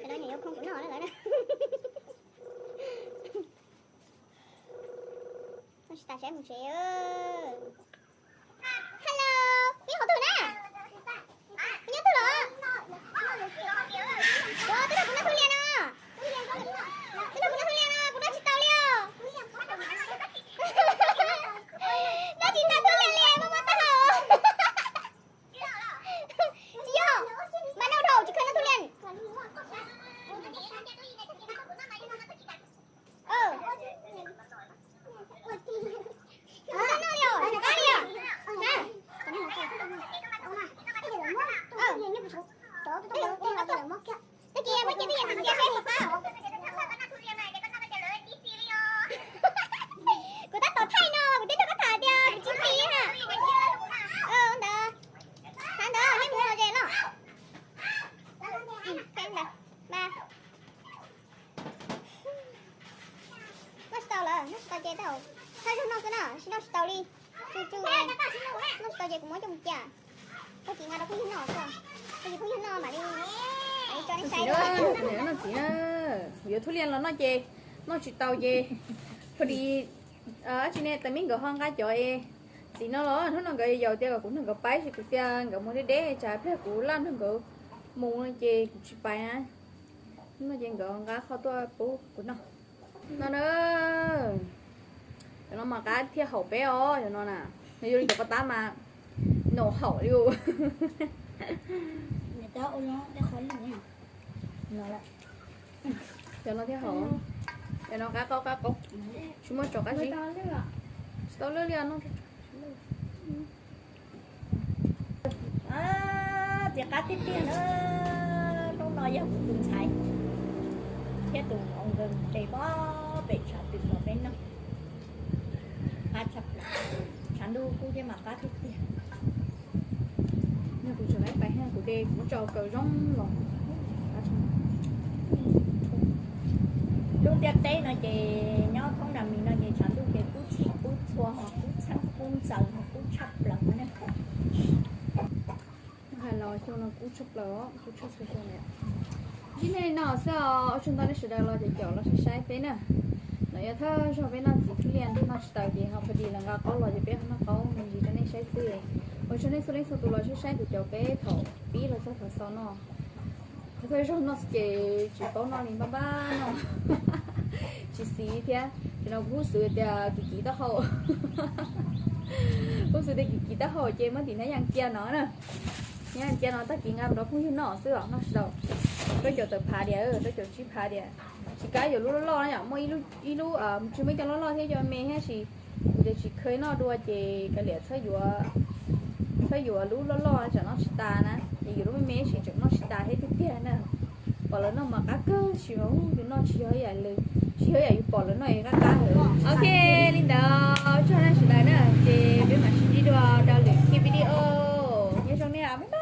Cov no nyiam yuav khoom kuv noj na lawv na. Noj tsis tas saib mus tsev. Hello, peb hauv twg na? Kuv nyob twg los? Ua, twb nrog kuv noj thub liaj no. Twb nrog kuv noj thub liaj no, kuv noj tsis tau li os. Noj tsis tau thub liaj li, muaj muaj taub hau. Tsis yog, mas noj dhau tsis kheev noj thub liaj. Tag kis muab cia twj ywm cia seb puas tau. Kuv tab tom thaij no kuv twb nrog koj tham tias kuv tsis txiv na. Ntawd, thav ntawd nej mus los ze loj. Noj tsis tau lawm, noj tsis tau ces tau, thaij zog noj xwb na, tsis noj tsis tau li. Tsu tsu, noj tsis tau ces kuv muab coj mus cia. Tag kis nqa rau phooj ywg noj xwb, tag kis phooj ywg noj mam li, mam li tso nej saib. Noj txiv na, kuv yuav thub liaj los noj ces noj tsis tau ces, pha di, dab tsi ne, tais mib nkawd ho nqa cov txiv no los hnub no nkawd yaum tias kom kuv nrog nkawd pab, ces kuv tias nkawd mus deb deb tsam pliag kuv laj nrog nkawd mus no ces kuv tsis pais na. Hnub no ces nkawd nqa qhov tuaj pub kuv noj. No na, cov no mas qab thiaj haum peb os, cov no na, nws yuav li cov paj tab mas nws haum li. Cov no thiaj haum, cov no qab qaub qab qaub, tsis muaj tso qab zib. Tsis tau lwj li no. Txiv qab tiag tiag na. Hnub no yog kuv tus ntxhais thiab tus hmov nkawd nres pob pem tshav twm los peb noj. Qab tshaj plaws, tshav ntuj kub thiab mas qab tiag tiag. Yog kuv tseem laib pais thiab kuv de kuv muab tso kaw zoo los. Lub ntiaj teb no ces nyob thoob nram mis no ces tshav ntuj ces kub txhij kub txhua ho kub txheeb kub ntxaws ho kub tshaj plaws ne. Hais los xyoo no kub tshaj plaws, kub tshaj txhua xyoo li. Ntsib nej li no xwb os, ua tsaug ntau nej sawv daws los caum caum los saib saib peb na. No yog thawj zaug peb noj txiv thwj liaj noj tsis taus ces ho pha dis lawv nqa qaub los ces peb noj qaub me ntsis rau nej saib xwb. Ua tsaug nej txhua leej txhua tus los saib saib kuv cov peb thaum pib los txog thaum xaus no. Thawj zaug noj ces tsis paub noj li, npaj npaj noj, tsis xis thiab. Ces no kuv kuj xwv tias kim kim taub hau, kuj xwv tias kim kim taub hau ces muab tim hnab yas cia no na. Hnab yas cia no tag kis nqa mus rau phooj ywg noj xwb os, noj tsis tau. Rau caum tawm phav diam, rau caum tsib phav diam. Tsis kav yuav lub loj loj na yom, muaj ib lub, tsis muaj ib co loj loj thiab co me thiab sis kuv tias tsis kheev noj dua ces kav liam txhob yuav lub loj loj tsam noj tsis tas na, es yuav lub me me sis tseem noj tsis tas thiab tiag tiag na. Pom lawv noj mas qab kawg sis mas yus noj tsis yog ib yam li, tsis yog ib yam yus pom lawv noj es qab qab heev. Ok, li ntawd tsaug nej sawv daws na, ces peb mam sib ntsib dua rau lwm khij video. Nyob zoo nej.